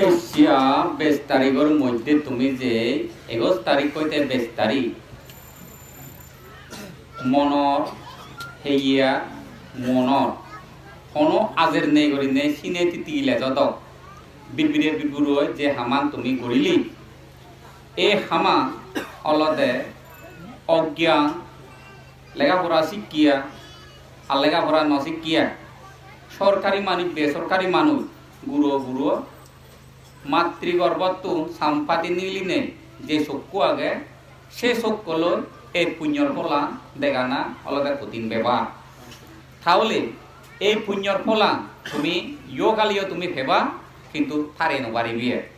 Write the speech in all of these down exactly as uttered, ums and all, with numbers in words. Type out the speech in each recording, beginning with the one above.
Sia bes tarigor moddhe tumi je egoj tarik hoite bes tarik monor heya monor hono ajer nei gurinei sine titi lejodok birbire birburo je haman tumi gurile, e haman olode ogyan, lega pora sikkiya ar lega pora no sikkiya, sorkari manuj besorkari manuj, guro guro matri gorbottun sampadi nigilinei je sokku age, se sokkuloi ei punyor pholan degana olode kotin bepar. Tahole ei punyor pholan tumi iyohaleyo tumi peba, hintu tare no paribe.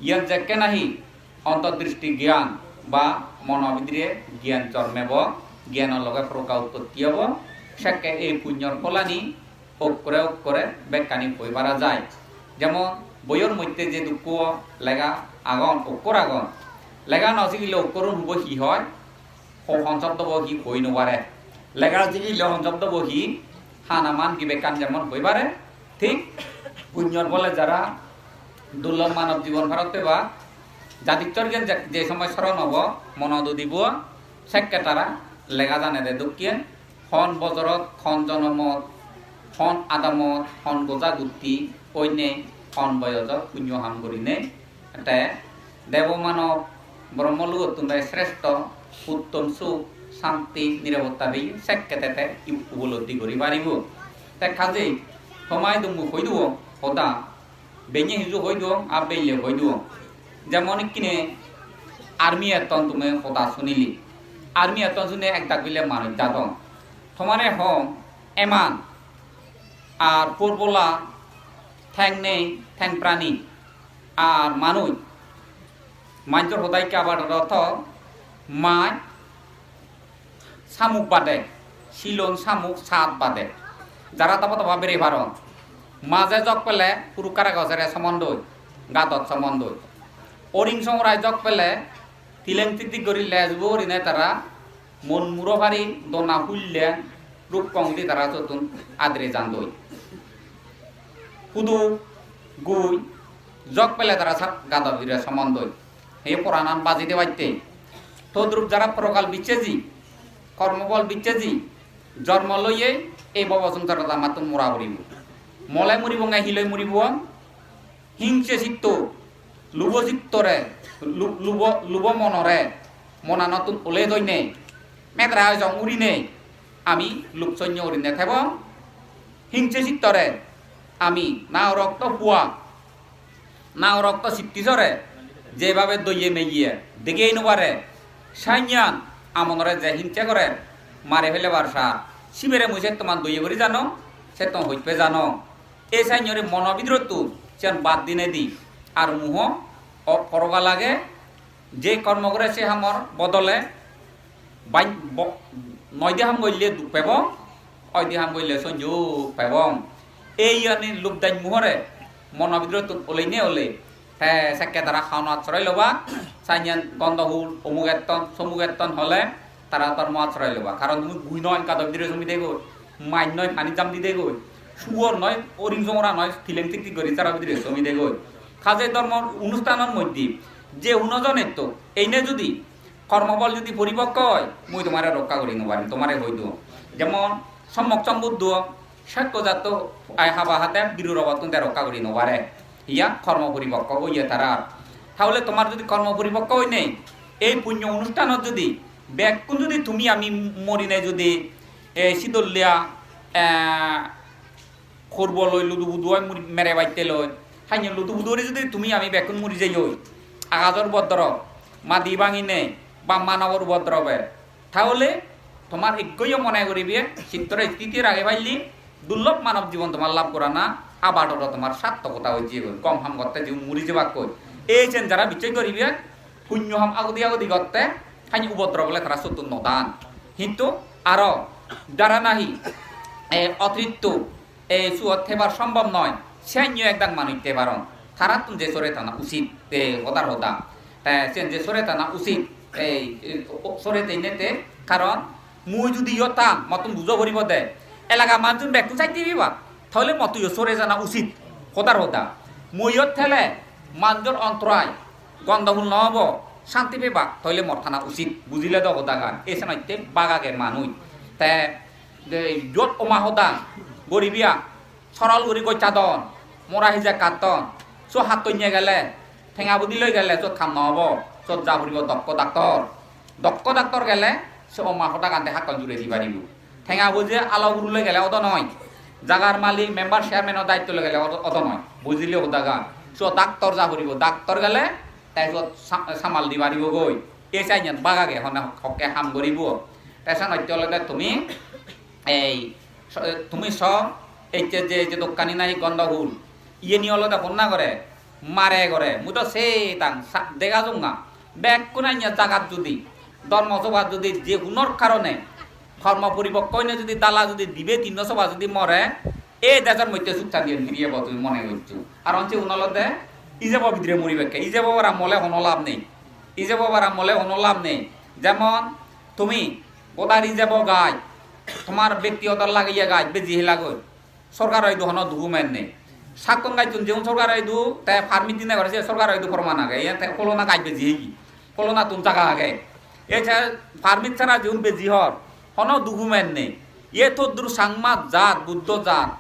Iyan jekke nahi ontordristi gyan ba mono bidire gyan jormebo, gyanor loge proga utpotti obo, sekke ei punyor pholani okkore okkore bekkani hoi para jai. Jemon boiyor moddhe je dukko lega agon, okkor agon, lega no sigile okkorun hubo hi hoi, ho-, hon sobdobo hi hoi no pare. Lega sigile hon sobdobo hi, hana man hi bekkan jemon hoi pare, thik punyor phole jara durlob manob jibon pherot peba, jadissor gyan je, je somoy soron obo, monot udibo, sekke tara lega janede dokken, hon bojorot, hon jonomot, hon adamot, hon goja gutti oinei, hon boyojot punyo ham gurinei, te debo manob Brahmo logottun bai sreshto, uttom suk, santi, nirapotta pei, sekke te te i-, upolobdhi guri paribo. Te kajei tomai dummo hoi duo hoda, benne hiju hoi duo, ar belle hoi duo. Jemon ikkine army etton tumi hoda sunile, army etton sune ek dak bile manuj jadon. Tomare hom eman ar porbola, theng nei, theng prani, ar manuj. Manjor hoda ikke abar ortho, maj samuk bade, silon samuk sat bade. Jara taba taba bere paron. Maje jok pele purukkare gojere somondoi, gadot somondoi. Oring songorai jok pele tileng titik gori lej bo gurinei tara mon muro pari dona hulle rukkong di tara sottun adire jandoi. Hudu gui jok pele tara sab gado bidire somondoi. Ei poranan baji debatte. Todrup jara porokal biccheji, kormobol biccheji, jormo loye ei bobo songsarot amattun mora puribo. Mole muribonge, hiloi muribong? Hingse sitto, lubo sittore, lu-, lubo, lubo monore, monanottun ole doinei, medra ojong urinei, ami luk sonyo urinei thebong. Hingse sittore, ami na rokto pua, na rokto sittisore, jebabe doye meye, degei no pare, sanyan amonore je hingse gore, mare felebar sa, sibere mui settoman doye guri jano, settoman hojpe jano. Ei sainyore mono bidirottun siyan bad dinei di, ar muho o porogal age, je kormo gore se hamor bodole bai-, bo-, noi di ham golle duk pebong, oi di ham golle sonjog pebong. Ei iyani lubdaj muhore mono bidirottun olei ne olei, te sekke tara haonat sorai loba, saiyan gondo hul, omuk etton, somuk etton hole, tara dhormo asroy loba. Karon tumi gui noi, gado bidire somi degoi, maj noi, pani jam di degoi, suor noi, oring songora noi, tileng tik tik gori tara bidire somi degoi. Kaje dhormor onusthanor moddhe je hono jonetto eine jodi kormobol jodi poripokko oi, mui tomare rokka gori no parim, tomare hoi duong. Jemon Sommok Sombuddho, Sakko jatto ai haba hade biru robottun te rokka guri no pare. Iya kormo poripokko oye tara. Tahole tomar jodi kormo poripokko oinei, ei punyo onusthanot jodi bekkun jodi tumi ami morinei jodi, eh, sidolliya, eh, korbo loi ludu budu oi muri-, mere batte loi, hanyo ludu budu ori jodi tumi ami bekkun muri jeyoi, agajor ubodrob, madi banginei, ba manobor ubodrobe, tahole tomar ekkoyo mone guribe, chittore sthiti rage palle, durlob manob jibon tomar lab gorana, abar oro tomar sarthokota oi jiyegoi, gom ham gotte jibon muri jebakkoi. Ei jen jara bichchej guribe, punyo ham agodi agodi gotte, hani ubodrob ole tara sottun no dan. Hintu aro jara nahi, eh, otiritto ei suot thebar sombhob noi, siyanyo ekdagi manuj the paron. Tarattun je sore thana usit, ei hodar hoda. Te siyen je sore thana usit, ei, ei, o, o, sore theinei te, karon mui judi iyot thang, mottun bujo poribo de. Elaka manujjun bekkun side dibi ba, tahole mottuyo sore jana usit, hodar hoda. Mui iyot thele, Manjor ontorai gondogol no obo, santi peba, toile mor thana usit, bujile do hodagan, e senotte bagage manuj. Te, de, jot oma hoda, goribiya, sorol guri gocchadon, mora hijek katton, so hattonye gele, tenga budi loi gele, sot ham no obo, sot ja puribo dokko daktor. Dokko daktor gele, se oma hodagan te hakkon jure di paribo. Tenga boje alo guru loi gele odo noi. Jagar malik, member, chairman o daitto loi gele odo, odo noi. Bujile hodagan. So daktor ja puribo, daktor gele, te sot sa-, samal di paribo goi. E sainyan bagage hone hokke ham goribo. Te senotte olode tumi ei so, tumi so, ecche je, je dokkani nahi gondogol, iyeni olode honna gore, mare gore, mui do se tang sa-, dega jonga. Bekkun anya jagat judi dhormo sobhat judi je hunor karone kormo poripokko oine judi dala judi dibe tinno sobha judi more, ei dejor moddhe suk santi an firi ebo tumi mone goccho? Karon sigun olode ijebo bidire muribekke, ijebo bara mole hono lab nei, ijebo bara mole hono lab nei. Jemon tumi goda ijebo gaj, tomar bektigoto lageye gaj beji helagoi, sorkaro idu hono document nei. Sakkon gajtun jeun sorkaro idu, te permit dine gore se sorkaro idu proman age, iyan te pholona gaj beji heye, pholonattun jaga age. E se permit sara jeun beji hor, hono document nei. Iye toddur Changma jat, Buddho jat,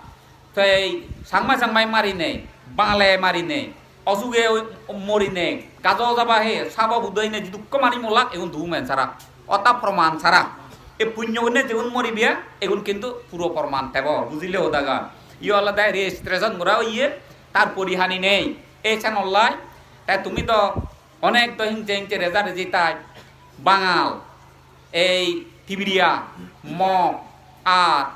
te Changma Changmai mari nei, Bangale mari nei, osuge mori nei, gajo jaba he, sabo budo nei, jidukko mani molak egun document sara, orthat proman sara. E punyo gunne jegun moribe, egun kintu puro proman tebo, bujile hodagan. Iye olode registration gora oye, tar porihani nei. E senollai, te tumi do onek do hingse hingse reja reji tai, Bangal, ei Tibiriya, Mog, ar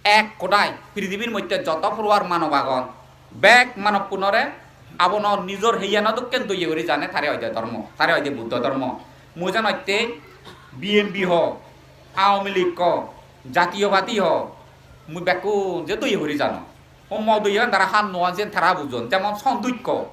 ek hodai pirithibir moddhe joto puruar manob agon, bek manobkunore abono nijor heiyano dokken doye guri jane, tare hoide dhormo, tare hoide Buddho dhormo. Mui janotte B N P ho, Awami League ho, Jatiyo Party ho, mui bekkun je doye guri jano. O mo doye tara han no an siyen tara bujon. Jemon son dujko,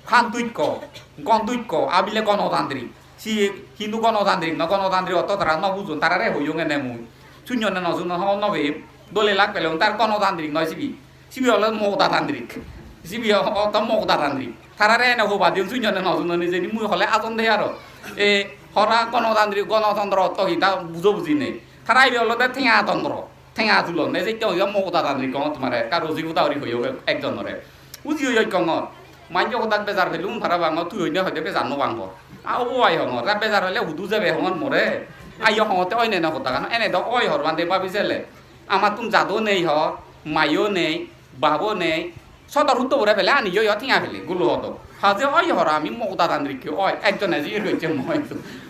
han dujko, gon dujko, abile gonotantrik. Si hindu gonotantrik no, gonotantrik otto tara no bujon, tarare hoyong ene mui. Sunyon ne no sunon hobor no pem. Dole lak pele un tar gonotantrik noi sibi. Sibi ole mogotantrik. Sibi o-, otto mogotantrik. Tarare ene hoba diyon sunyon ne no sunon hijeni mui hole ajon de aro. E hora gonotantrik, gonotontro otto hi ta bujo buji nei. Tara ibe olode tenga tontro. Tenga tulon, ei jekke hoyong mogotantrik hongor tomare, ekka roji huda guri hoyong ekjonore. Uji oi hoyong hongor. Manje hodak bejar pelung parapang, tui oine hoide bejar no pang hor. A obo ai hongor, ta bejar pele hudu jebe hongor more. Aiyo hongotte oine na hodagan, ene do oi hor bande babi sele. Amattun jado nei hor, mayo nei, babo nei. Sodor hutto bore pele ani yo yo tenga pele, gulo hodo. Haje oi hor ami mogotantrik oi, ekjone jigir gocche moi.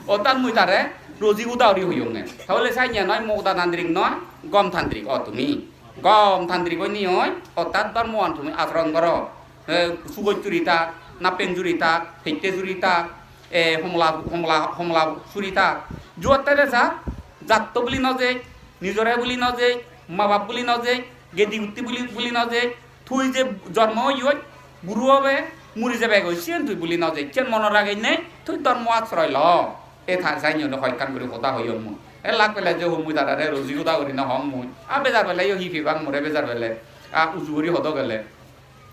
Otan mui tare roji huda guri hoyonge. Tahole sainya noi mogotantrik noi, gomtantrik o tumi. Gomtantrik oinei oi, orthat dhormoan tumi acharon goro. E, sugoj suri thak, nappen suri thak, pette suri thak, e, homla, homla, homla suri thak. Juotte re sar, jatto buli no jei, nijore buli no jei, ma bap buli no jei, gedi gutti buli, buli no jei, tui je jormo oyoj, buro obe, muri jebegoi, siyen tui buli no jei, siyen monot rageinei tui dhormo asroy lo. E ta sainyo do hoyekkan guri hoda hoyong mui. E lak pele je hom mui tarare roji hoda guri no hong mui. A bejar pele yo hi pebak more bejar pele. A uju guri hodo gele.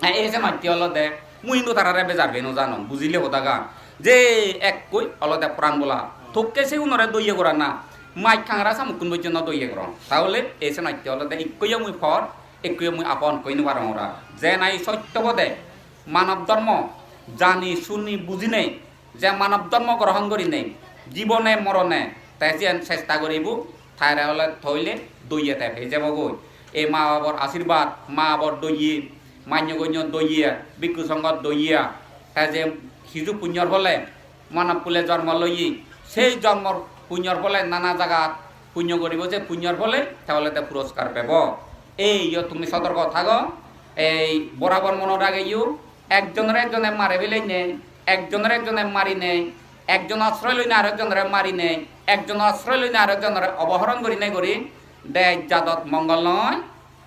E, e se matte olode mui hintu tarare bejar pei no janong, bujile hodagan. Je ekkoi olode poran bola. Tokke sigunore doye gorana. Maj kangara samukkun bojjonto doye gorong. Tahole e se matte olode ikkoyo mui por, ekkuyo mui apon koi no parong ora. Je nahi sotto pode manob dhormo jani suni bujinei, je manob dhormo grohon gurinei jibone morone te jiyen chesta guribo, tare ole toile doye te pei jebogoi. Ei ma babor ashirbad, ma babor doye, manyo gonyo doye, bhikkhu songhor doye, te je hiju punyor phole manob kule jormo loye, sei jormor punyor phole nana jagat punyo guribo, se punyor phole te olode puroskar pebo. Ei yo tumi sotorko thago, ei borabor monot rageyo, ekjonore ekjone mare peleinei, ekjonore ekjone marinei, ekjon asroy loinei arekjonore marinei, ekjon asroy loinei arekjonore obohoron gurinei guri dej jadot mongol noi.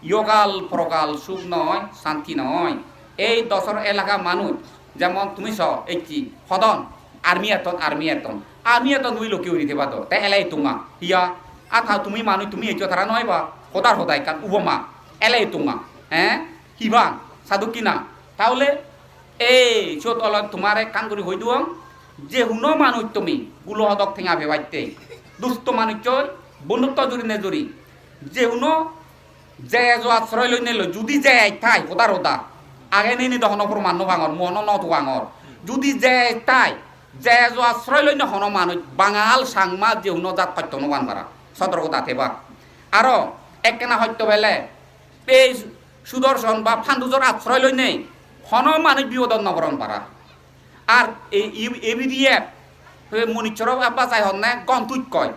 Yokal porokal suk noi, santi noi. Ei dosor elaka manuj, jemon tumi so, ecchi, hodon, army etton, army etton. Army etton tumi lokke guri theba do. Te ele itunga. Hiya, a tha tumi manuj, tumi eccho tara noi ba. Hodar hoda ekkan uboma. Ele itunga. Eh? Hiban, saduk kina. Tahole Ei, siyot olode tomare ekkan guri hoi duong, je huno manuj tumi gulo hodok tenga pebatte, dusto manuchoi, bondutto juri nejuri, je huno jejo asroy loinei loi, judi jej thai, hodar hoda, age nei nei do hono proman no pangor, mui hono no tugangor, judi jej thai, jejo asroy loinei hono manuj, Bangal, Changma, je huno jat hotto no pan para, sotorkota theba. Aro ekkena hotto pele, ei Sudorshan ba Pandujor asroy loinei hono manuj bipodot no poron para. Ar ei, ei, ei B D F, he Munichoro bajai honne Gontuj koi.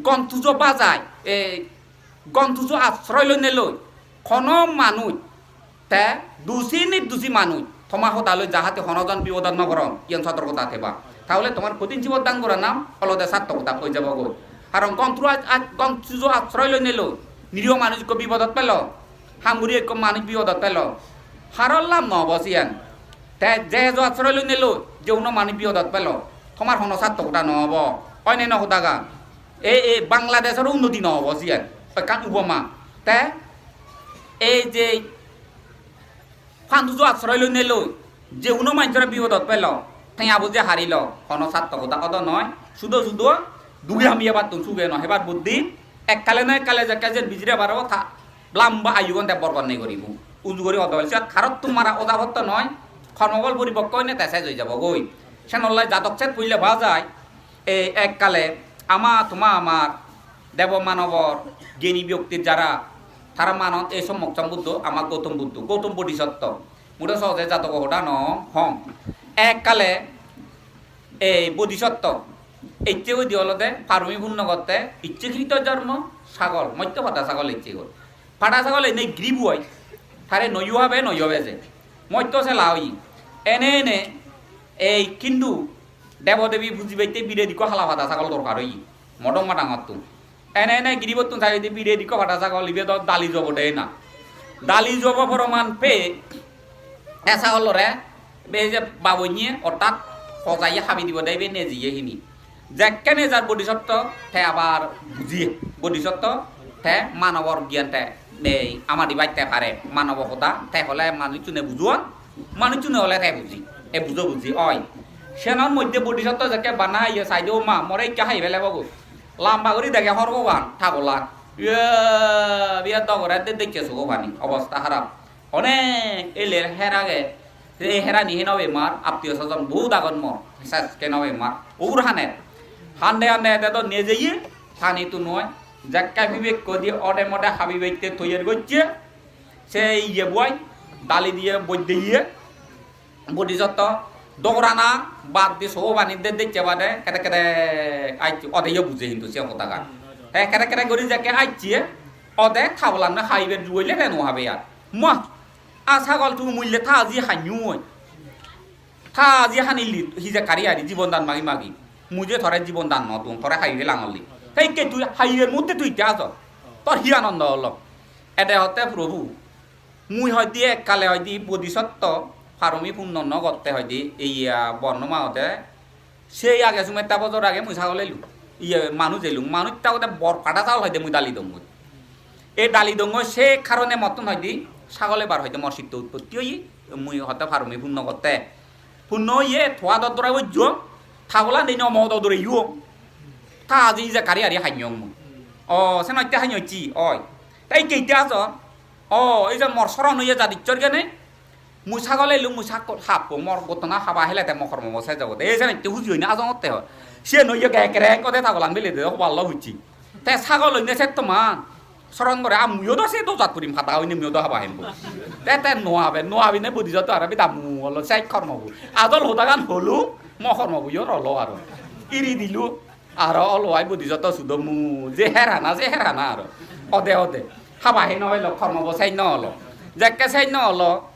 Gontujo bajai, ei Gontujo asroy loinei loi hono manuj te dusi nirdusi manuj toma hoda loi jahate hono jon bipodot no poron, iyan sotorkota theba. Tahole tomar kothin sibot dan gorana olode sartokota oi jabogoi. Karon Gontujo as-, as-, Gontujo asroy loinei loi niriho manuj ekko bipodot pelo, ham guri ekko manuj bipodot pelo, haror lab no obo siyan. Te jejo asroy loinei loi je huno manuj bipodot pelo, tomar hono sartokota no obo. Oi ne no hodagan? Ei, ei Bangladeshor unnoti no obo siyan. Ekkan upoma. Te ei je Pandujor asroy loinei loi, je huno manjore bipodot pelo, tenga boje harilo, hono sartokota odo noi, sudo sudo dugi hami ebattun suge no hebar buddhi, ekkale na ekkale jekke jer bijire baro ta lamba ayugon te borgon nei goribo. Uju gori odo, se karottun mara oda hotto noi, kormobol poripokko oine te sej oi jabogoi. Senollai jadok set puille pa jai, ei ekkale ama toma amar debo manobor geni byoktir jara, tara manon ei Sommok Sombuddho, ama Gautam Buddho, Gautam Bodhisotto. Muro soje jadogo hoda no hong. Ekkale ei Bodhisotto ecche goi di olode parami punno gotte, ecche krito jormo sagol, motto pada sagol ecche goi. Pada sagol ene gribu oi, tare noyo habe, noyo beje. Motto sela oi. Ene ene ei kintu debo debi pujibatte biret ikko hala pada sagol dorkar oye. Modok madangottun. Ene ene giribottun saide biret ikko pada sagol, ibe do dali jobo de na. Dali jobo poroman pe e sagolore be je babonye ortat hojaiye habi dibo de ibe nejiye hini. Jekke nejar Bodhisotto te abar bujiye. Bodhisotto te manobor gyan te ei amadi batte pare. Manobo hoda te hole manuchune bujuon, manuchune hole te buji. E bujo buji oi. Senor moddhe Bodhisotto jekke bana iye saide, "O ma, more ikke hai pele bogo." Lamba guri dege horgogan, thagolan. Iye, biya dogore de-, dekke sogo pani, obosta harap. Onek eler her age, se herani heno bemar, attiyo sojon bohut agon mor, ses keno bemar. Ur haner. Hande hande ede do nejeye, pani tun noi. Jekke pibekko di ode mode habi bette toyer gocche, se iye buai, dali diye, bojde iye. Bodhisotto dogorana bad di sogo pani de-, decche bade kedek kedek aicche, ode yo buje hintu se hodagan. Te kedek kedek guri jekke aicche, ode thabolanno haiber jugoile te no habe ar. Mah, a sagol tu muille ta aji hanyoi. Ta aji hanili hije kari ari jibon dan magi magi. Mui je tore jibon dan no dun, tore haibe langolli. Te ikke tui haiber mudde tui ikke ajo. Tor hi anondo olo? Ede hotte Probhu. Mui hoide ekkale hoide Bodhisotto parami punno no gotte hoide, iya bornoma ode sei age sumetta bojor age mui sagol elung. Iye manuj elung. Manuj ta ode bor pada sagol hoide mui dali dongoi. Ei dali dongoi se karone mottun hoide sagol ebar hoide mor sitto utpotti oye, mui hotte parami punno gotte. Punno oye, thoa dor dora bojjo, thagolan dei no mo dor dore yo. Ta aji je kari ari hanyong mui. O, se notte hanyocchi, oi. Ta ikke itte ajo. O, ei je mor soron oye jadichor gene. Mui sagol elung, mui sakkol happo, mor gottona haba hele te mo kormo bo se jabo de. Ei je notte huji oine ajongotte ho. Siyen oye ge kere ekko de thagolan bele de, hoballo hucchi. Te sagol oine settoman. Soron gore, a muiyo do se dojat purim hada oine muiyo do haba hembo. Te, te no habe, no habine Bodhisotto aro bida mu olo, sei kormo bu. Ajol hodagan holu, mo kormo bu yo rolo aro. Iri dilu, aro olo ai Bodhisotto sudo mu, je herana, je herana aro. Ode, ode. Haba he no elo, kormo bo sei no olo. Jekke sei no olo,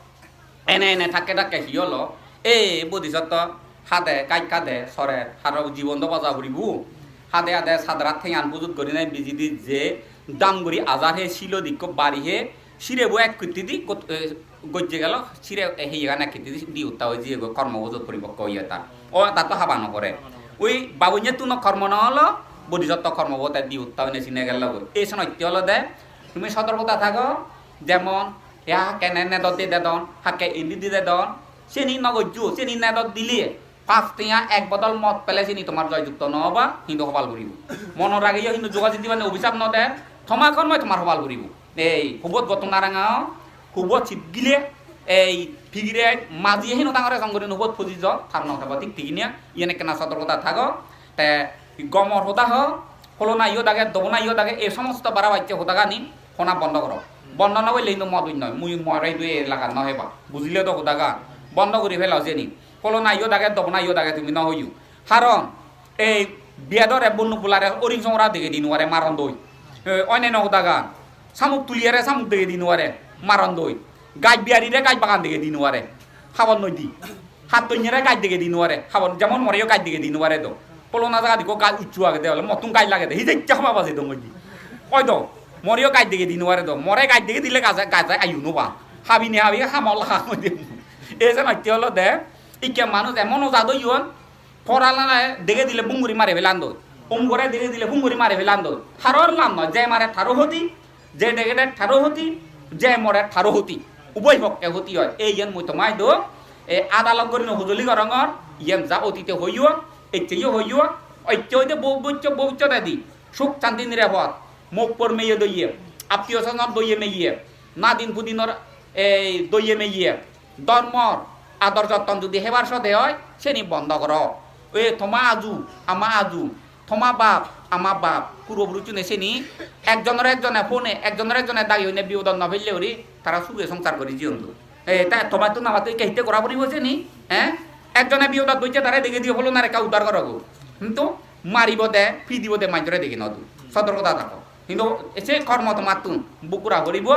ene ene thakke thakke hi olo? E Bodhisotto hade, gaj hade, sore, haro jibon do baja puribo. Hade hade sadarat thengan bujut gurinei bijidi je dam guri ajar he silot ikko bari he, sirebo ek kutti di got-, e, gojje gelo, sire, e, heyegan ek kutti di, di utta oi jiyegoi, kormo bujut poripokko oye ta. O ta to haba no pore. Ui babunyettun o kormo no olo, Bodhisotto kormo bo te di utta oine sine gelo goi. Ei sonotte olode tumi sotorkota thago, jemon, ya kene nedot di dedon, hakke indi di dedon, Seni no gojjo, seni nedot dile, pas tenga ek bodol mod pele seni tomar joyjukto no oba, hintu hobal puribo. Mono ragiyo hintu joga jidi mane obhisap no der, toma kormoi tomar hobal puribo. Ei, hubot gotto naranga, hubot sip gile, ei, pigire majiye hino dangore song gurinei hubot puji jo, tar no thebo thik thigine, iyen ekkena sotorkota thago. Te gomor hoda ho, holona iyot age, dobona iyot age, ei somosto bara bacche hodagani hona bondo goro. Bondo no golle hintu modun noi, mui more idu ei elakat no heba. Bujile do hodagan, bondo guri pelo seni. Holona iyot age, dobona iyot age, tumi no hoyo. Haron ei biyadore bonnuk bulare oring songora degei di nuare maron doi. E, oineno hodagan, samuk tuliyare samuk degei di nuare maron doi. Gaj biyarire gaj bagan degei di nuare habor noi di. Hattonyere gaj degei di nuare habor, jemon moreyo gaj degei di nuare do. Polona jagat ikko gaj ucchu agede ole, mottun gaj lagede, hijecche haba baji dong oidi. Oi do, moreyo gaj degei di nuare do. More gaj degei dile gaje, gaje ayu no ba. Habine habi hamol ham oide. Ei je notte olode, ikke manuj emon oja do iyon, poralare degei dile bum guri mari pelan do. Umugore degei dile bum guri mari pelan do. Haror lam noi, je mare taro hoti, je degede taro hoti, je more taro hoti. Uboi pokke hoti oi. Ei iyen mui tomai do, e adalot gurinei hujuli gorongor, iyen ja otite hoyo, eccheyo hoyo, ecche hoide bo-, boccho-, bocchode di. Suk santi nirapod, mok por meye doye, attiyo sojonor doye meye, nadin pudinor ei doye meye, dhormor ador jotton judi hebar sode oi, seni bondo goro. E toma aju, ama aju, toma bap, ama bap, purbo purushune seni ekjonore ekjone phone, ekjonore ekjone dagi oine biyodot no pelle guri tara suge songsar guri jiyon do. E, ta tomattun amattun ikke hitte gora puribo seni, eh? Ekjone biyodot boiche tare degei diyo, holonare ekka uddar goro go. Hintu maribo de, pidibo de, manjore degei no do. Sotorkota thako. Hintu se kormo tomattun buk gora puribo.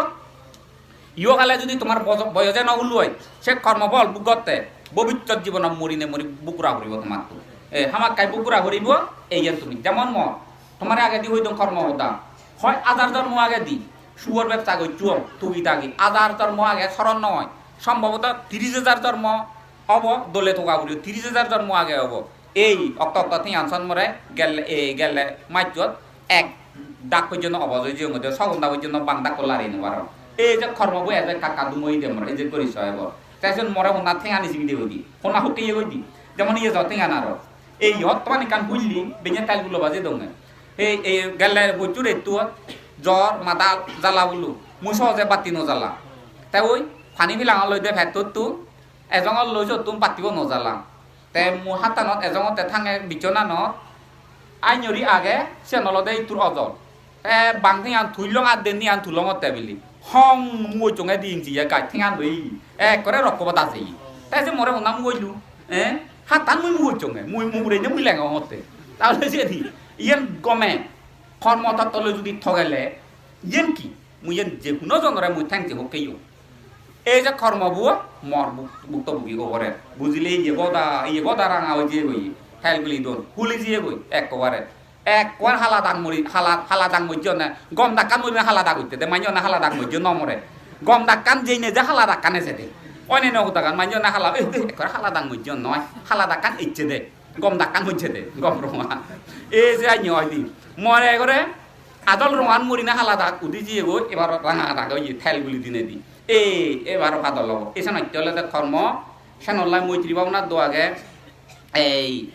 Iyohale judi tomar bojo-, boyoje no hulo oi, se kormo phol buk gotte, bobissot jibonot morine mori buk gora puribo tomattun. E, hamakkai buk gora puribo, eiyen tumi. Jemon mo, tomare agedi hoi dong kormo hoda. Hoi hajar jormo agedi, suor bebsa gocchong, tugi tagi. Hajar jormo age soron noi. Sombhoboto tiris hajar jormo obo, dole toga puribo, tiris hajar jormo age obo. Ei okto okto tengan son more gelle, ei gelle majjot ek dak pojjonto obos oi jeyongoi de, sogonda pojjonto bang dakko lari no parong. Ei je kormo bo eje ekka ekka dumo oide more, ei je gori so ebor. Te sen more honna tengani sibide goi di, honna hokke ye goi di. Jemon iye jo tengan aro. Ei hottoman ekkan hulli, benne tel gulo baje donge. Ei, ei gelle bochchur ettu jor, mada jala bulu. Mui sohoje batti no jala. Te oi pani pilang loi de pettottu, ejongor loi sottun battibo no jala. Te mu hattanot ejongotte thange bichonanot, ainyori age, siyan olode ittur ojol. Te bang tengan tullong ar dennigan tulongotte bili. Hong mu gocchonge di inji ye gaj tengan doi. Ekkore rokko bada jeye. Te se more honna mu goillu. Eh? Hattan mui mu gocchonge. Mui mu gurenne mui lengongotte. Tahole siyeni, iyen gome. Kormo totto loi judi togele, iyen ki? Mui iyen je huno jonore mui thengse hokke yo. Ei je kormo bo mor buk-, bukto bugi gobore. Bujile iye goda, iye goda ranga oi jeyegoi. Tel guli don. Huli jeyegoi ekkobare. Ekkobare hala dag mori, hala, hala dag mojje onne. Gom dakkan mori hala dag utte de. Manye onne hala dag mojje no more. Gom dakkan jeinei je hala dakkan ejede. Oinene hodagan manye onne hala, eh, eh, ekkore hala dag mojje onne oi. Hala dakkan ejjede. Gom dakkan mojjede. Gom rongan. Ei je anyo oi di. More gore adol rongan morine hala dag udi jiyegoi, ebar ranga dag oye tel guli dinedi. Ei, ebar padol obo. Ei senotte olode kormo, senollai moitri bhabona do age. Ei,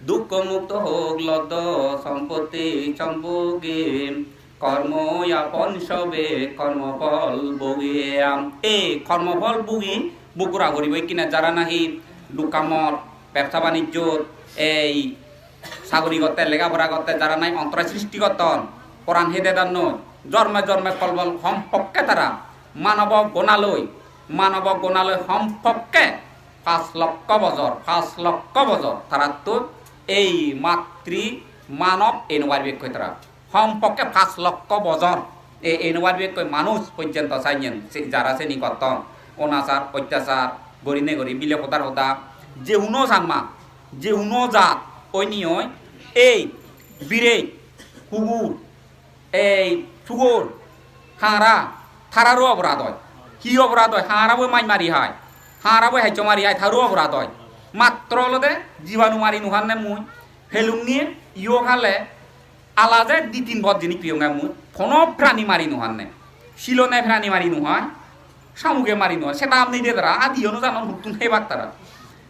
dukko mukto hok loddo sompotti sombogi, kormo yapon sobe kormo phol bogi. Ei, kormo phol bogi, buk gora puribo ikkine jara nahi dukkamot, bebsa banijjot, ei, sagori gotte, lega pora gotte, jara nahi ontore sristi gotton, poran hede donnoi, jorme jorme kolbol hom pokke tara manobo gonaloi, manobo gonaloi hom pokke pas lokko bojor, pas lokko bojor tarattun ei matri manob ei no paribekkoi tara. Hom pokke pas lokko bojor ei, ei no paribekkoi manuj pojjonto sanyen, se, jara seni gotton, onachar, ottachar, gorine gori, bile podar hoda, je huno Changma, je huno jat, oinei oi, ei, birei, hugur, ei, sugor, hangara, tararo oborad oi. Hi oborad oi? Hangarabo maj mari hai. Hangarabo heccho mari hai, taro oborad oi. Matro olode jibanu mari nuhanne mui. Pelungi yo hale ala je di tin bot jinis piyonge mui. Hono prani mari nuhanne. Silone prani mari nuhai. Samuge mari nw, sedam nei de tara, adiyo nw janon huttun hebak tara.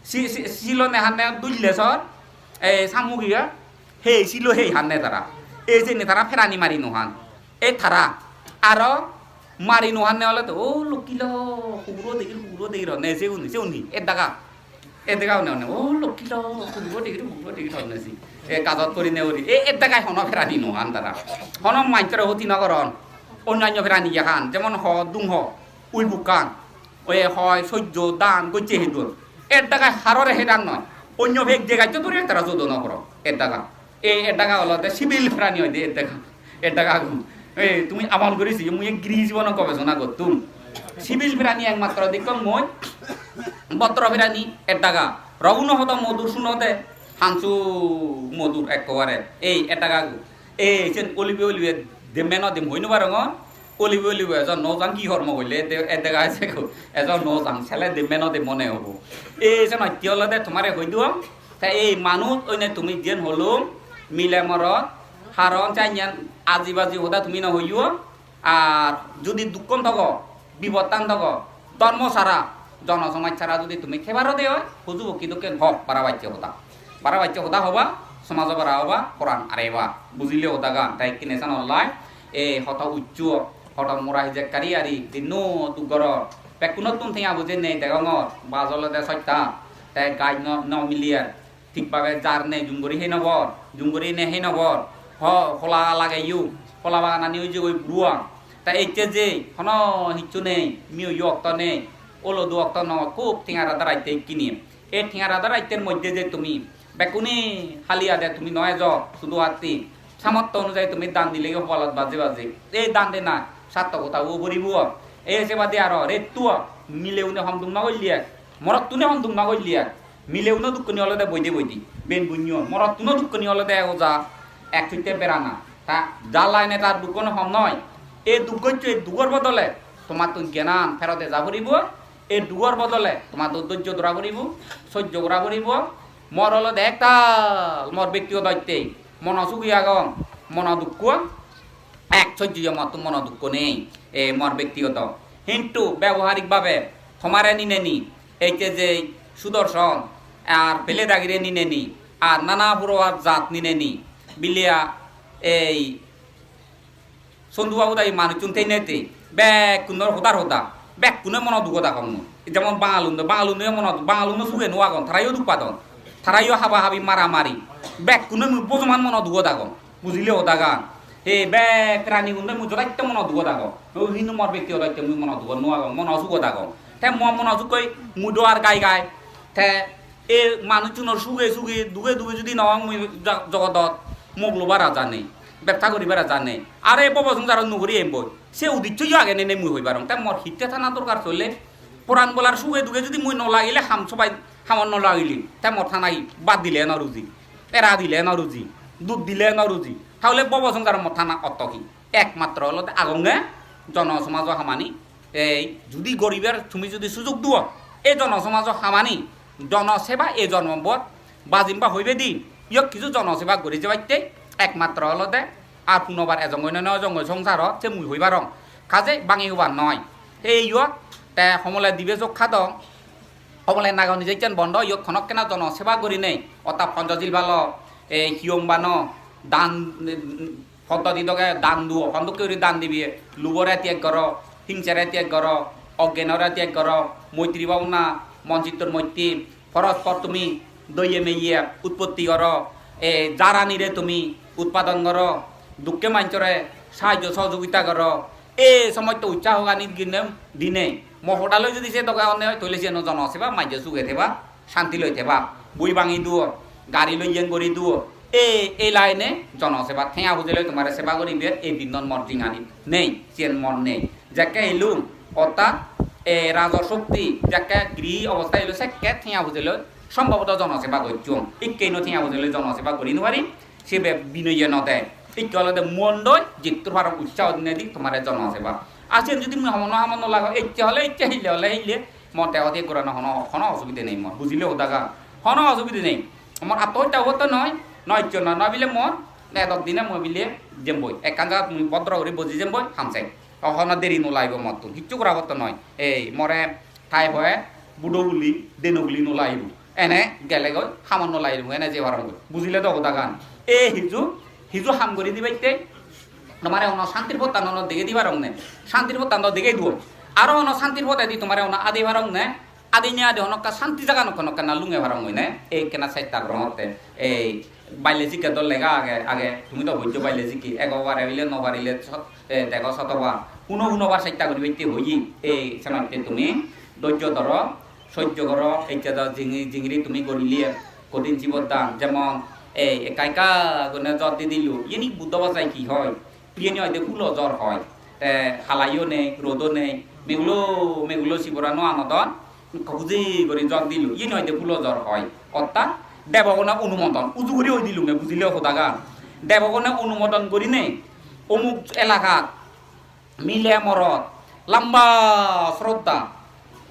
Si, si, silo ne hanne dulle sor, e samuge, hei silo hei hanne tara. E jeni tara perani mari nw han. E tara, aro mari nw hanne ole to, o lokki lo, huguro degir, huguro degir honne, seuni, seuni, e daga. E dega hone hone, "O lokki lo, huguro degir, huguro degir," honne si. E gajot pori ne uri. E, e degai hono perani nw han tara. Hono manjore hoti nw goron. Onnanyo perani ye han, jemon ho, dung ho, ui bukkan. Oye hoi, sojjo, dan, gocche hedon. E degai harore hedan noi. Onyo pek je gaccho duri tara jodo nw goron. E dega. E, e daga olode sibil perani hoide e daga. E daga gun. E, tumi amol guri siyo, mui giri jibono gobesona gottum. Sibil perani ekmatro dekkong mui, botro perani e daga. Roguno hodo modur sunode, hansu modur ekkobare. Ei e daga gun. E, sen olibe olibe demme nw dem hoi nw parongor. Olibe olibe ejon nw jang hi hormo golle, de-, e daga ese go. Ejon nw jang, sele demme nw dem mone hobo. E, sen otte olode tomare hoi duong. Te ei manuj oine tumi jiyen holung, mile morot, haron janiyan aji baji hoda tumi nw hoiyo. Ar judi dukkan togo, bipottan togo, dhormo sara, jono somaj sara judi tumi thebaro de oi, huju pokki dokken hok, bara bacche hoda. Bara bacche hoda hoba, somajo bara hoba, poran areba. Bujile hodagan, te ikkine san online, e hoto uccho, hoto mora hijek kari ari, dinno duk goror. Bekkunottun tenga buje nei degongor, baj olode sotta, te gaj nw, nw miliyer. Thik bhabe jar nei, jum guri hei nw por, jum guri nei hei nw por. Ho, hola lageyo, hola baganani oi jegoi buruan. Ta ecche je, hono hissu nei, miyo okto nei, olodu okto nw, hub tengar adar atte ikkini. Ei tengar adar atter moddhe je tumi, bekkune hali ade tumi nw ejo, sudu atti. Samortho onujai tumi dan dilegi hobalot baji baji. Ei dan dena, sartokota o poribo. Ei se bade aro, rettuo, mileune hom duk nw golle ek, morottune hom duk nw golle ek. Mileuno dukkani olode boide boide, ben bunyo. Morottuno dukkani olode oja ek sutte berana. Ta jar laine tar dukkan hom noi. Ei duk goccho, ei dugor bodole tomattun gyanan ferot eja poribo. Ei dugor bodole tomattun dojjo dora poribo, sojjo gora poribo. Mor olode ektal, mor bektigoto itte, mono sugi agong, mono dukko ek sojjo mottun mono dukko nei, e, mor bektigoto. Hintu beboharik bhabe tomare nineni, ei je je Sudarson, ar Beledagire nineni, ar nana purowar jat nineni, bilia ei Sondu babu dagi manuchun teinei te, bekkunor hodar hoda, bekkune mono dugot agon mui. Jemon Bangalunde, Bangalunde mono, Bangaluno suge nw agon, tarayo duk padon, tarayo haba habi mara mari, bekkune mui bojoman mono dugot agon. Bujile hodagan? He bek pranigunde mui jodatte mono dugot agong. O hintu mor bektigoto itte mui mono dugot nw agong, mono sugot agong. Te mo mono sukkoi mui do ar gai gai. Te ei manuchunor suge suge, duge duge judi nw ong mui ja-, jogodot, mok lobar aja nei, bebsa guribar aja nei. Are bobo songsarot nuguri emboi. Se udiccho yo age nei nei mui hoi parong. Te mor hitte thana dorkar solle, poran bolar suge duge judi mui nw lagile, ham sobai hamot nw lagile, te mor thana hi? Bhat dile nw ruji. Era dile nw ruji, dud dile nw ruji, tahole bobo songsarot mor thana otto hi? Ekmatro olode agonge jono somajo hamani. Ei judi goribar tumi judi sujog duo, ei jono somajo hamani, jono seba ei jonmobot bajimba hoibe di, iyot hissu jono seba guri jebatte ekmatro olode ar punobar ejongoi na nw ejongoi songsarot se mui hoi parong. Kaje bangi hobar noi. Ei iyot te homole dibe jok hadong, homole nagoni jekken bondo, iyot honokkena jono seba guri nei. Orthat Ponchojil palo, ei hiyong bano, dan, poddoti doge dan duo, hondokke guri dan dibe, lubore tyag goro, hingsare tyag goro, oggenore tyag goro, moitri bhabona, mon chittor moitte, porospor tumi doye meye utpotti goro, e, jaranire tumi utpadon goro, dukke manjore sahajjo sohojogita goro, e, somosto utsaho gani dinei, dinei. Mo hodaloi judi se doge onne oi, toile siyen jono seba, manjo suge theba, santi loi theba. Bui bangi duo, gari loi yen guri duo. E, ei line-e jono seba, tenga puje loi tomare seba guribar ei dinnot mor jingani nei, siyen mor nei. Jekke elung, orthat, e, rajo shokti, jekke grihi obosta elo, sekke tenga puje loi sombhoboto jono seba gocchong. Ikke ino tenga puje loi jono seba guri nw parim, sibe binoye nw de. Ikke olode mon doi, jittur parong utsaho dinei di tomare jono seba. Ar siyen judi mui hamot nw, hamot nw lagong, ecche hole ecche, hille hole hille, mor te odi gorana hono, hono osubide nei mor. Bujile hodagan? Hono osubide nei. Mor atto hotta hotta noi, nw ecche nw, nw bile mor, edok dine mui bile jemboi. Ekkan jagat mui bodro guri boji jemboi, hamse. O hono deri no lagibo mottun. Hissu gora potto noi. Ei, more tai hoye, budo guli, deno guli no lagibo. Ene gelegoi, hamot no lagibo, ene jei parongoi. Bujile do hodagan? E hiju, hiju ham gori dibatte, tomare hono santir pottan hono degei di parong ne. Santir pottan do degei duo. Aro hono santir potedi tomare hono adi parong ne. Adi ne adi hono ekka santi jaga nokko nokko na lunge parong ne. Ei ekkena chesta gorongotte. Ei baile jikke do lega age, age. Tumi do bujjo baile jikke. Ego bare bile no parile sot-, e, dego sotoba. Huno hunobar chesta guribatte hoye. Ei senotte tumi dojjo doro, sojjo goro, ecche do jingiri, jingiri tumi gorile, kothin jibot dan, jemon ei ekka ekka gune jor di dilo, iyeni Buddho bhajai hi hoi? Iyeni hoide hulo jor hoi. Te halayo nei, rodo nei, megulo, megulo sibora no anodon, ekka huji guri jor dilo, iyeni hoide hulo jor hoi. Orthat debogone onumodon, uju guri hoi dilunge, bujile hodagan? Debogone onumodon gurinei omuk elakat mile morot, lamba sroddha,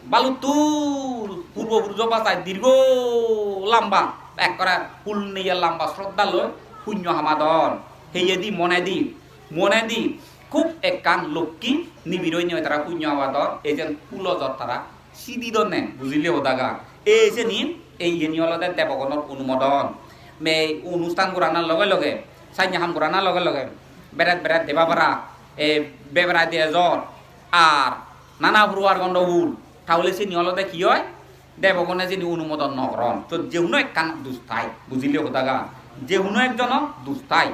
baluttur purbo purujo bajai dirgo lamba, ekkore hul neye lamba sroddha loi punyo hamadon. Heyedi monedi, monedi hub ekkan lokki nibir oinei tara punyo hamadon, ejen hulo jor tara sidi donne, bujile hodagan? Ei seni, ei iyeni olode debogonor onumodon. Me onusthan goranar loge loge, sanya ham goranar loge loge, beret beret deba bara, e, beberai de ejor, ar nana puruar gondogul, tahole seni olode hi oi? Debogone seni onumodon no goron. To je hono ekkan dus thai, bujile hodagan? Je hono ekjono dus thai.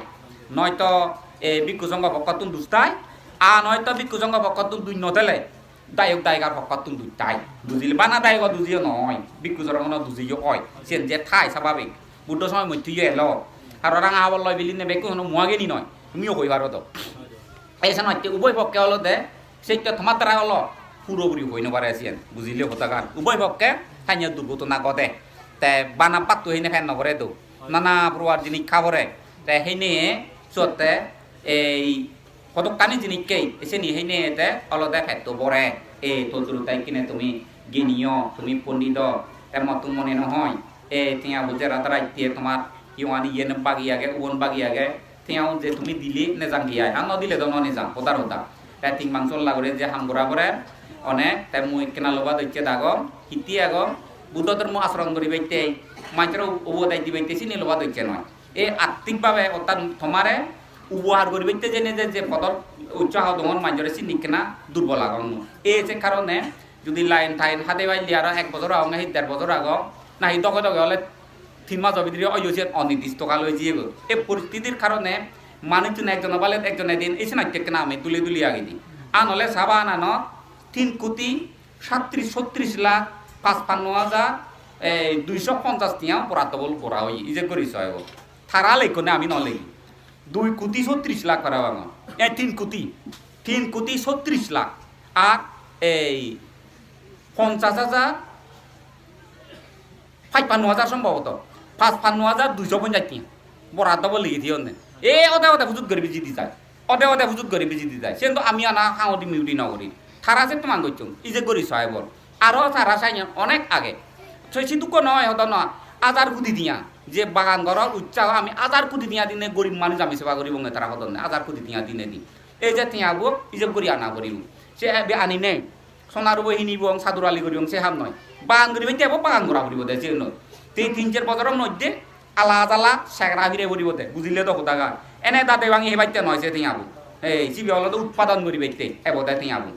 Noito, e, bhikkhu songho pokkottun dus thai, ar noito bhikkhu songho pokkottun dus no thele dayok dayikar pokkottun duj thai. Bujile? Bana dayogo dujiyo noi, bhikkhu songhono dujiyo oi. Siyen je thai sababik. Buddho somoy mottun yo elo. Aro ranga habor loi bilinei bekkuno muageni noi. Tumiyo hoi paro do. Ei senotte uboi pokke olode, senotte tomar darai olo purapuri hoi no pare siyen. Bujile hodagan? Uboi pokke sanya durghotona gode. Te bana patto hine pen no gore do. Nana puruar jinis kha pore. Te hine sotte ei hodokkani jinikke, seni heinei te olode petto bore. E, to turu tai kine tumi geniyo, tumi pondido, te mottun mone no hoi. E, tenga bujera darai te tomar iyani iyen bagi age, ubon bagi age. Tenga un je tumi dile nejang gi ai, ar no dile do no nejang, hodar hoda. Te ting mangso lagore je ham gora pore, one, te mui ekkena loba docche dagong, hitti agong, Buddho dhormo asoron guribatte, manjore u-, ubodej dibatte sini loba docche noi. E attik bhabe, orthat tomare ubohar guribatte jene je, je podor utsaho dongon manjore, sini ekkena durbol agong mui. E se karone judi line tine hade palle aro ek bojor agong, nahi der bojor agong, nahi doge doge ole tin majo bidire oyo, siyen onidisto kal oi jiyegoi. E poristitir karone manuchchune ekjono balet ekjone din, e senotte ekkena ami duli duli agidi. An ole sabananot tin koti satris sotris lakh pachpanno hajar, ei, duiso ponchas tenga boraddobol gora oye, ijeb guri soebo. Tara lekkone, ami no legi. Dui koti sotris lakh parapang. E, tin koti. Tin koti sotris lakh. Ar ei ponchas hajar, pachpanno hajar sombhoboto. Pachpanno hajar duiso ponchas tenga boraddobol legi thiyonne. E ode ode pujut guri biji di jai. Ode ode pujut guri biji di jai. Siyen do ami ana hangudi miudi no guri. Tara se toman gocchon. Ijeb guri soebo. Aro tara saiyan onek age. Se sidukko noi, hodo noi. Hajar koti tenga. Je bagan goror utsaho, ami hajar koti tenga dine gorib manuj ami seba guribonge, tara hodonne. Hajar koti tenga dine di. Ei je tengabo ijeb guri ana poribo. Se ebe ani nei. Sona rubo hinibong, sadurali guribong, se ham noi. Bagan guribatte ebo bagan gora poribo de, je noi. Te tin ser bojoro moddhe ala jala segara pire poribo de, bujile do hodagan? Ene dade bangi hebatte noi se tengabo. Ei, sibe olode utpadon guribatte ebo de tengabo.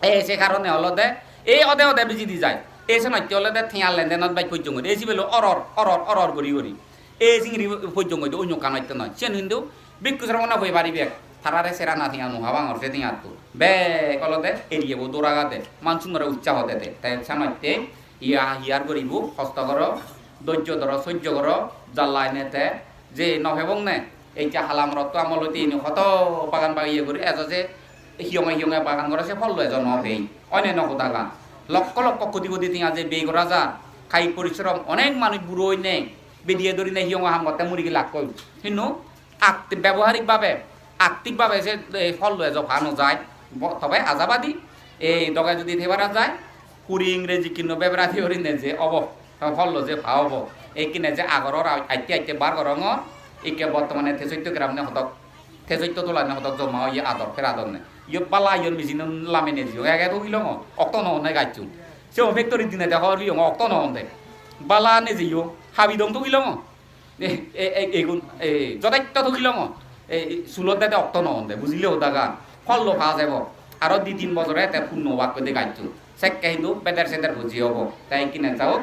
E se karone olode ei ode ode biji di jai. E senotte olode tenga lendenot bej pojjong guri. E sibe lo oror, oror, oror guri guri. E singiri pojjong guri onyo ekkan otte noi. Siyen hintu bhikkhu sromone hoi paribak. Tarare serana tenga no habangor se tengatto. Bek olode eriyebo doragade. Mansunore utsaho dede. Te senotte iya hiyar guribo, hosto goro, dojjo doro, sojjo goro, jalla ene te je no pebong ne. Ei je hala morotto amol oite ini hoto bagan bagiye guri ejo se hiyonge hiyonge bagan gore, se phollo ejo no pei. Oine no hodagan. Lokko lokko koti koti tenga je bey gora jar. Kayik porishrom, onek manuj buro oine bediye dorine hiyongo ham gotte muri gelakkoi. Hintu akti-, beboharik bhabe, aktik bhabe se, e, phollo ejo pa no jai. Bo-, tobe ajabadi, e, doge judi thei para jai, huri ingreji kinno bebera di horine je obo, to phollo je pa obo. Ekkine je agoror a-, atte atte bar gorongor, ikke bortomane Tesoitto gram ne hodok, Tesoitto tola ne hodok joma oye ador peradonne. Iyot bala iyon machine-un lame nejeyong, ege thugilongor, okto no onde gacchun. Se o factory dinede hobor peyong, okto no onde. Bala nejeyong, habidong thugilongor. E, e, e, egun, e, jodesto thugilongor. E, e, sulot dede okto no onde, bujile hodagan. Phollo pa jebo. Aro di tin bojore te punno obak goi de gacchun. Sekke hintu beder seder buji obo. Te ikkine jaok.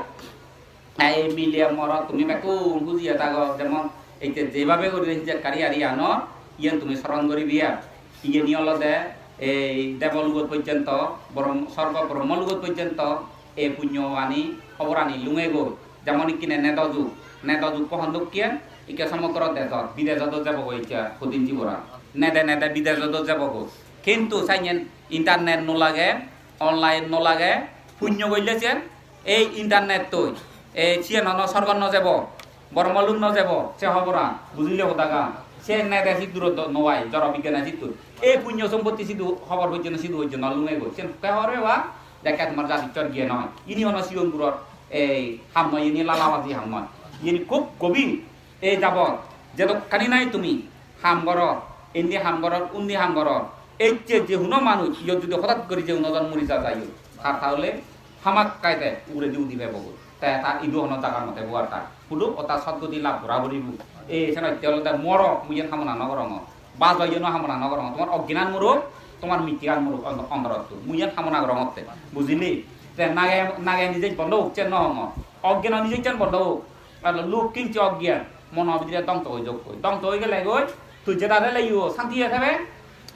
Ei mile morot tumi bekkun hujiye thago, jemon ecche jebhabe guri hijek kari ari anor, iyen tumi soron guribe ar. Iyeni olode ei debolugot pojjonto, borom-, sorgo brommo lugot pojjonto ei punyo ani, hobor ani lungegoi. Jemon ikkine nedo jug, nedo jug pohon dokken, ikke somogro dejot, bidejot o jebogoi ikke hodin jiboran. Nede nede bidejot o jebogoi. Kintu sanyen internet no lage, online no lage, punyo golle sen ei internet-toi, ei siyen hono sorgot no jebo, bormoluk no jebo, se hoboran, bujile hodagan. Se nede siddurot do no ai, joro biggene siddut. Ei punyo sompotti sidu hobor pojjonto, sidu pojjonto no lungegoi. Sen te hobor peba, jekke tomar jadissor giye noi. Ini hono sigon guror ei ham noi, ini lalabaji ham noi. Ini khub gobir. Ei jabot jedokkani nahi tumi ham goror, indi ham goror, undi ham goror, ecche je huno manuj iyot judi hotat guri je huno jon muri ja jaiyo, tar tahole hamakkai te uguredi udi pebo goi. Te ta idu hono jaga no tebo ar ta. Hudu o ta sotgoti lab gora puribo. Ei senotte olode moro, mui iyen hamona no gorongor. Bajo iyen hamona no gorongor. Tomar ogginan muruk, tomar mittigan muruk ondo-, ondorottun. Mui iyen hamona gorongotte. Bujili? Te nage, nage nijej bondo ok, sen no hongor. Ogginan nijej sen bondo ok. Ar luk kinche oggiyan, mono bidire dongto oi jokkoi. Dongto oi gele goi, tui jeda dele yo santi oi thebe,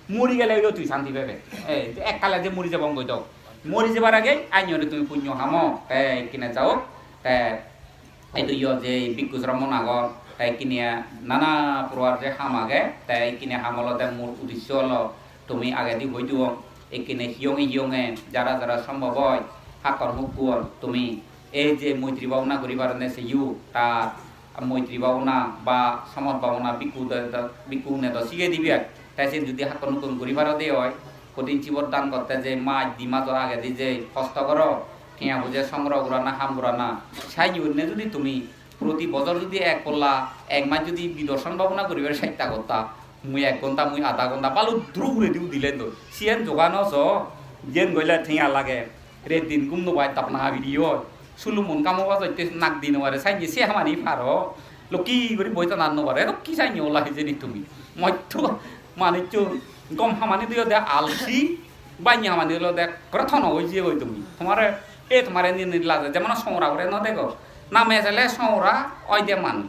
muri gele yo tui santi pebe. Ei, te ekkale je muri jebong goi do. Muri jebar age, anyore tumi punyo hamo, te ikkine jaok, te edu yo je bhikkhu sramon agon, te ikkine nana prokar je ham age, te ikkine ham olode mul uddesho olo, tumi agedi hoi duo, ikkine hiyonge hiyonge, jara jara sombhob oi, hakkon hukkuon, tumi ei je moitri bhabona guri paronne seyo, ta moitri bhabona ba somod bhabona bhikkhu de-, de-, bhikkhune do sigei dibe ai. Te sen judi hakkon hukkun guri parode oi, hodin chibor dan gotte je maj di majo agedi je hosto goro, tenga puje songro gorana, ham gorana, sai gunne judi tumi proti bojor judi ek polla, ek maj judi bidorshon bhabona guribar chesta gotta, mui ek ghonta, mui adha ghonta, balu duru uguredi udile do. Siyen joga no so, jiyen goile tenga lage. Ret din gum no pai, dap na habiri oi. Sulumun kamo bajotte nak di no pare, sanne se hamani paro. Lokki guri boi thanan no pare, lokki sanne ola hijeni tumi. Moitto manuccho gom hamani diyo de alsi, banye hamani diyo de ekkore thono oi jiyegoi tumi. Tomare, e tomare ni ni laje, jemon songora guri no dego. Name sele songora oi de manuj.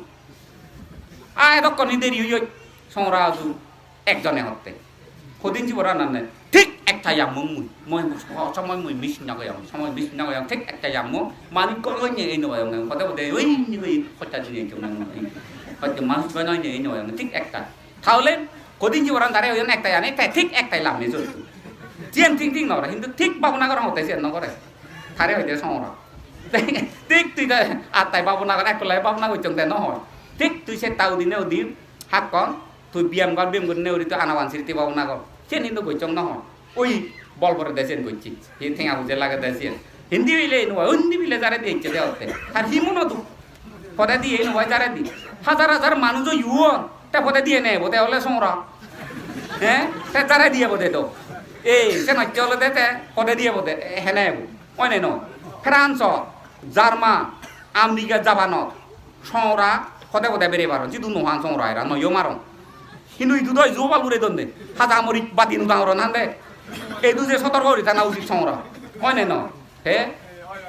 A edokkoni deri oi oi songora aju. Ekjone hotte. Hodin jibor ananne. Thik ekta jammong mui. Mui so-, somoi mui miss no goyong. Somoi miss no goyong. Thik ekta jammong. Manuj gom oinne ei no goyong. Pode pode oi ni oi hotta jini ei jong. Hotte manuj gom oinne ei no goyong. Thik ekta. Tahole hodin jibor an tare oyon ekta jane. Te thik ekta lamme jotto. Jiyen thik thik no gore. Hintu thik bhabona gorong hotte jiyen no gore. Tare hoide songora. Thik tui de attai bhabona gor, ekkolai bhabona gocchong de no hoi. Thik tui se ta udine udin hakkon. Tui biyam gor, biyam gurinei uri tui anapan sriti bhabona gor. Siyen hintu gocchong no hoi. Oi bol pore de siyen gocche. Hi tenga puje lage de siyen. Hindi bile eno, undi bile jare de icche de otte. Tar hi mono duk? Pode diye eno jare di. Hajar hajar manuj o yuon. Te pode diye nebo de ole songora. He? Te jare diye bode do. Ei, se nocche olode te pode diye bode. E, hene ebo. Oine no. France, German, America, Japan-ot. Songora pode pode bere paron, sidu no han songora era, noyo maron. Hintu idu do ijo bal ure donde. Haja mori badi no dangoron hande. Edu je sotorko guri thana usit songora. Oine no? He?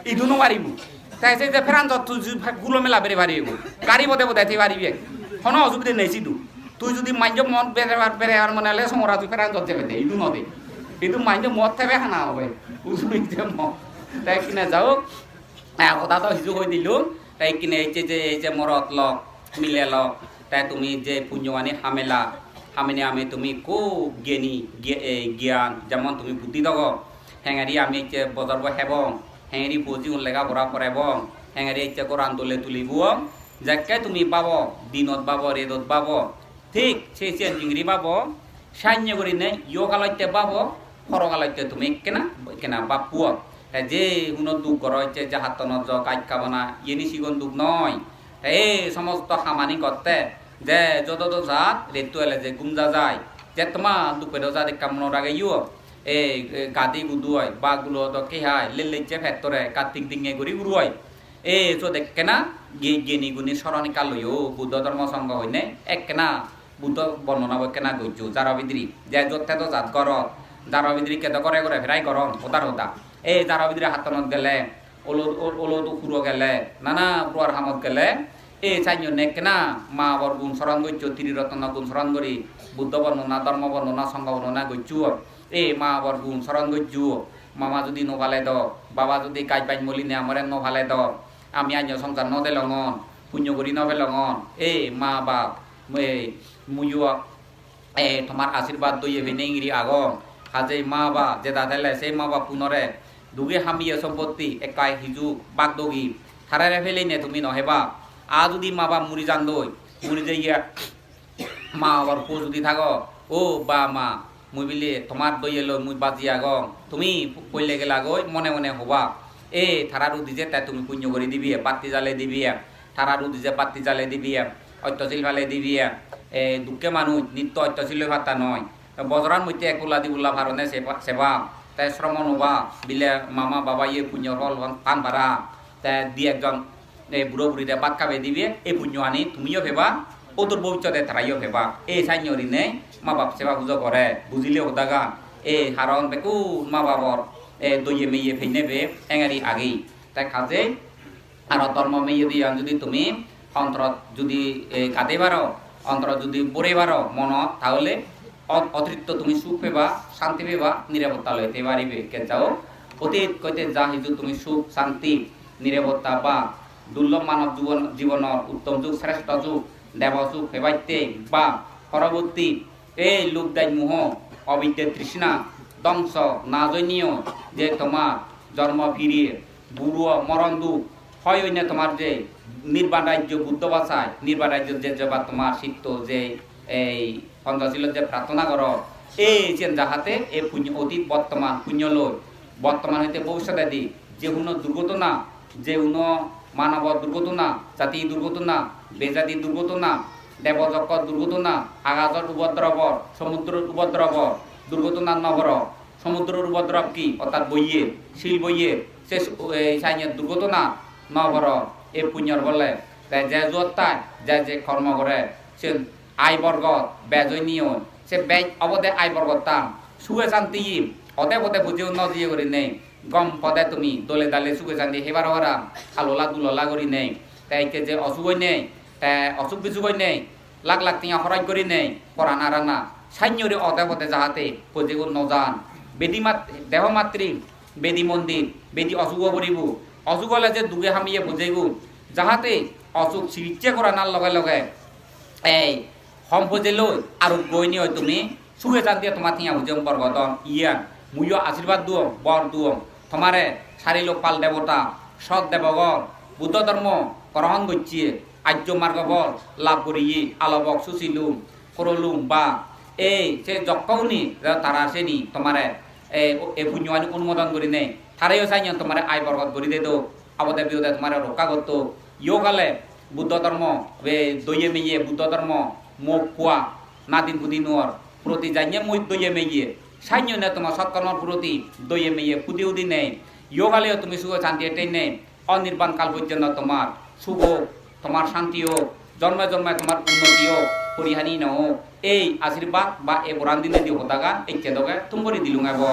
Idu no paribo. Tai se je France-ot tu ju-, gulo mela bere paribo. Gari pode pode thei paribe. Hono osubide nei sidu. Tui judi manjo mon bere par, bere par mone ole songora tui France-ot jebe de, idu no de. Idu manjo mon thebe hana obe. Uju ije mon. Tai kine jao. Eh, hoda do hiju hoi dilung, te ikkine ecche je, ei je morot lok, mile lok, te tumi je punyo ani hamela, hamene ami tumi khub geni, gi-, eh, gyan, jemon tumi buddhi dogo, hengeri ami ecche bojor bo hebong, hengeri po jigun lega pora porebong, hengeri ecche goran dole tulibuong, jekke tumi babo, dinot babo, redot babo, thik se siyen jingiri babo, sannye gurinei iyohalotte babo, porogalotte tumi ekkena, ekkena bappuo. Te je huno duk goro ecche je hattonot jo gaj kabana, iyeni sigon duk noi. Te ei somosto hamani gotte, je jodo do jat, retto ele je gum ja jai. Je toma duk pedo jat ekka monot rageyo, e, e, gadi gudu oi, ba gulo dokke hai, lellejje pettore, ekka ting tinge guri uru oi. E, sot ekkena ge-, geni guni soron ekka loyo, Buddho Dhormo Songho hoine, ekkena Buddho bondonabo ekkena gojjo, jaro bidiri. Je jot tedo jat gorot, jaro bidiri kedo gore gore prai goron, hodar hoda. E, jaro bidiri hattonot gele, olod, ol-, olod huro gele, nana puruar hamot gele, e, sannye ekkena ma babor gun soron gojjo, Triratno gun soron guri, Buddho bondona, Dhormo bondona, Songho bondona gojjo. E, ma babor gun soron gojjo, mama judi no pale do, baba judi gaj baj moline amare no pale do, ami anyo songsar no delongon, punyo guri no pelongon. E, ma bab, e, muiyo e, tomar ashirbad doye peinei guri agong. Hajei ma baba jeda thele sei ma bappunore duge hamiye sompotti ekka hiju bak dogi tarare peleine tumi no heba. A judi ma baba muri jandoi, muri jeye ma babar po judi thago, "O ba ma, mui bile tomar doye loi mui baji agong," tumi poille gelagoi mone mone hoba. E, tarar udije te tumi punyo guri dibiye, batti jale dibiye, tarar udije batti jale dibiye, ottosil pale dibiye, e, dukke manuj nitto ottosil loi patta noi. Bojoran moddhe ek ulla di ulla parone seba, seba. Te sromon oba, bile mama baba ye punyor phol pan para. Te di ekjon, e, buro burire bhat khabe dibe, e punyo ani tumiyo peba, odur bobissote tarayo peba. E sannye gurinei ma bap seba pujo gore, bujile hodagan. E haron bekkun ma babor, e, doye meye peinei be engeri agi. Te kaje aro dhormo meye diyan judi tumi ontorot judi, e, gade paro, ontorot judi bore paro monot, tahole ot-, otiritto tumi suk peba, santi peba, nirapotta loi thei paribe. Kejjao otit hoite ja hiju tumi suk, santi, nirapotta ba durlob manob jubon-, jibonor uttom suk, sreshto suk, debo suk pebatte ba poroborti ei lub dej muho, obidde trishna, dongso, na joinniyo je tomar jormo piri, buruo moron duk, hoi oinne tomar je nirban rajyo Buddho basai, nirban rajyo je jebar tomar sitto je ei Ponchosilot je prarthona goro, ei siyen jahate ei punyo otit bortoman punyo loi, bortoman hoite bobissotedi je hono durgotona, je hono manobo durgotona, jati durgotona, bejati durgotona, debo jokko durgotona, agajor upodrobo, somudror upodrobo, durgotona no poro, somudror upodrob hi? Ortat boiye, sil boiye, se su-, ei sanye durgotona no poro, ei punyor bole. Te je juottai, je je kormo gore, sen ai borgot, bej oinei, se bej obode ai borgottan, suge santiye, ode pode bujeyo no jiye gurinei, gom pode tumi dole dale suge santi hebar horam, alola dulola gurinei. Te ikke je osuk oinei, te osuk bisuk oinei, lak lak tenga horoj gurinei, poran arana, sannye guri ode pode jahate bujeyo no jan. Bedi mat-, deho matri, bedi mondir, bedi osuk o poribo, osuk ole je duge hamiye bujeyo, jahate osuk sikitse goranar loge loge, ei, hom pojei loi, aroggo oinei oi tumi, suge santiye tomar tenga puje borgot on, iyan, muiyo ashirbad duong, bor duong, tomare sari lok pal debota, sot debogor, Buddho dhormo grohon gocche, arjo margo phol lab goriye, alobok, susilum, korolum ba, ei, se jokkoni, tara seni tomare, ei, ei punyo ani onumodon gurinei, tareyo saiyon tomare ai borgot guri dedok, abode biyode tomare rokka gottok. Yogale Buddho dhormo, be doye meye Buddho dhormo, mok pua, nadin pudinor proti janye mui doye meye, sainyone toma sotkormor proti doye meye pudi udinei, yogaleyo tumi sugo santiye theinei, onirban kal pojjonto tomar suk ok, tomar santi ok, jonme jonme tomar unnoti ok, porihani no ok. Ei ashirbad ba ei boran dinedi hodagan ecche doge thum guri dilung ebo.